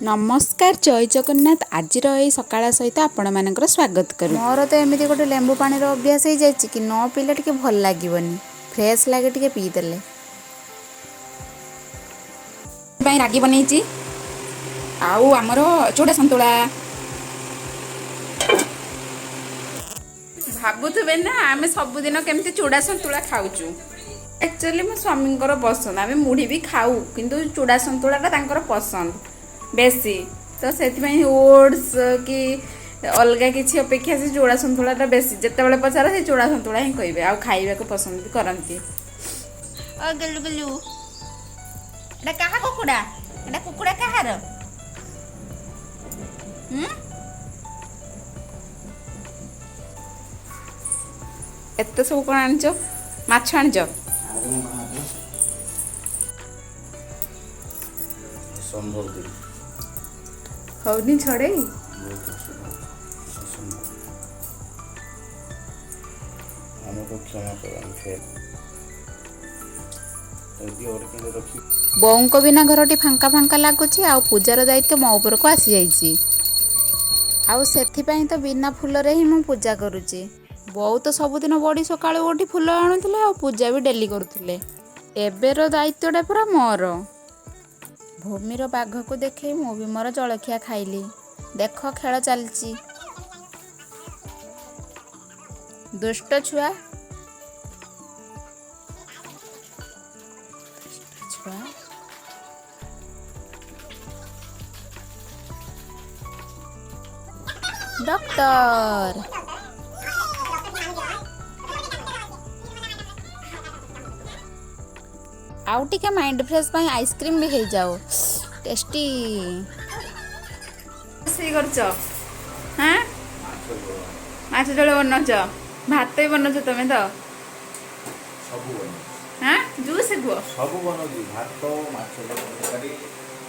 ନମସ୍କାର, ଜୟ ଜଗନ୍ନାଥ। ଆଜିର ଏଇ ସକାଳ ସହିତ ଆପଣମାନଙ୍କର ସ୍ୱାଗତ କରୁଛି। ମୋର ତ ଏମିତି ଗୋଟେ ଲେମ୍ବୁ ପାଣିର ଅଭ୍ୟାସ ହେଇଯାଇଛି କି ନ ପିଇଲେ ଟିକେ ଭଲ ଲାଗିବନି, ଫ୍ରେଶ୍ ଲାଗେ ଟିକେ ପିଇଦେଲେ। ପାଇଁ ରାଗି ବନେଇଛି ଆଉ ଆମର ଚୁଡ଼ା ସନ୍ତୁଳା। ଭାବୁଥିବେ ନା, ଆମେ ସବୁଦିନ କେମିତି ଚୁଡ଼ା ସନ୍ତୁଳା ଖାଉଛୁ। ଆକ୍ଚୁଆଲି ମୋ ସ୍ୱାମୀଙ୍କର ପସନ୍ଦ। ଆମେ ମୁଢ଼ି ବି ଖାଉ, କିନ୍ତୁ ଚୁଡ଼ା ସନ୍ତୁଳାଟା ତାଙ୍କର ପସନ୍ଦ ବେଶୀ। ତ ସେଥିପାଇଁ ଓଟ୍ସ କି ଅଲଗା କିଛି ଅପେକ୍ଷା ସେ ଚୁଡ଼ା ସନ୍ତୁଳାଟା ବେଶୀ, ଯେତେବେଳେ ପଚାର ସେ ଚୁଡ଼ା ସନ୍ତୁଳା ହିଁ କହିବେ ଆଉ ଖାଇବାକୁ ପସନ୍ଦ ବି କରନ୍ତି। ଓ ଗେଲୁ ଗେଲୁ, ଏଟା କାହା କୁକୁଡ଼ା? ଏଟା କୁକୁଡ଼ା କାହାର? ହୁଁ, ଏତେ ସବୁ କ'ଣ ଆଣିଛ? ମାଛ ଆଣିଛ? ଅସମ୍ଭବ ଦିନ। ହଉନି ଛଡ଼େଇ। ବହୁତ ଅସୁବିଧା, ଅସମ୍ଭବ। ଆମକୁ କ୍ଷମା କର, ଆମେ ଫେର ଗୋଟେ କେମିତି ରଖି। ବୋଉଙ୍କ ବିନା ଘରଟି ଫାଙ୍କା ଫାଙ୍କା ଲାଗୁଛି ଆଉ ପୂଜାର ଦାୟିତ୍ୱ ମୋ ଉପରକୁ ଆସିଯାଇଛି। ଆଉ ସେଥିପାଇଁ ତ ବିନା ଫୁଲରେ ହିଁ ମୁଁ ପୂଜା କରୁଛି। ବୋଉ ତ ସବୁଦିନ ବଡ଼ି ସକାଳୁ ଉଠି ଫୁଲ ଆଣୁଥିଲେ ଆଉ ପୂଜା ବି ଡେଲି କରୁଥିଲେ। ଏବେର ଦାୟିତ୍ୱଟା ପୁରା ମୋର। ଭୂମିର ବାଘକୁ ଦେଖେଇ ମୁଁ ବି ମୋର ଜଳଖିଆ ଖାଇଲି। ଦେଖ, ଖେଳ ଚାଲିଛି। ଦୁଷ୍ଟ ଛୁଆ, ଦୁଷ୍ଟ ଛୁଆ। ଡକ୍ଟର। ଆଉ ଟିକେ ମାଇଣ୍ଡ ଫ୍ରେଶ୍ ପାଇଁ ଆଇସ୍କ୍ରିମ୍ ବି ହେଇଯାଉ, ଟେଷ୍ଟି। ରୋଷେଇ କରୁଛ? ହଁ, ମାଛ ଝୋଳ ବନଉଛ, ଭାତ ବି ବନଉଛ ତମେ ତ? ସବୁ ବନଉଛି। ହଁ, ଜୁସ୍ କୁହ। ସବୁ ବନଉଛି, ଭାତ, ମାଛ ତରକାରୀ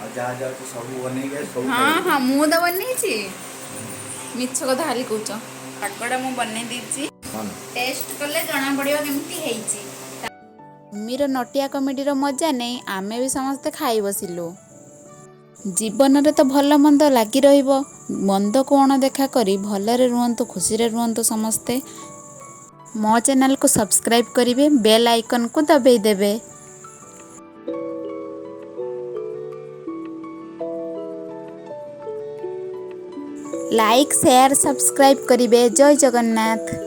ଆଉ ଯାହା ଯାହା ଅଛି ସବୁ ବନେଇକି ସବୁ ହଁ ଖାଇବି। ହଁ, ମୁଁ ତ ବନେଇଛି। ମିଛ କଥା ଖାଲି କହୁଛ। ପାଗଟା ମୁଁ ବନେଇ ଦେଇଛି। ହଁ। ଟେଷ୍ଟ କଲେ ଜଣା ପଡ଼ିବ କେମିତି ହେଇଛି। ଭୂମିର ନଟିଆ କମେଡ଼ିର ମଜା ନେଇ ଆମେ ବି ସମସ୍ତେ ଖାଇ ବସିଲୁ। ଜୀବନରେ ତ ଭଲ ମନ୍ଦ ଲାଗି ରହିବ। ମନ୍ଦକୁ ଅଣଦେଖା କରି ଭଲରେ ରୁହନ୍ତୁ, ଖୁସିରେ ରୁହନ୍ତୁ ସମସ୍ତେ। ମୋ ଚ୍ୟାନେଲକୁ ସବସ୍କ୍ରାଇବ୍ କରିବେ, ବେଲ୍ ଆଇକନ୍କୁ ଦବେଇ ଦେବେ। ଲାଇକ୍, ସେୟାର, ସବସ୍କ୍ରାଇବ୍ କରିବେ। ଜୟ ଜଗନ୍ନାଥ।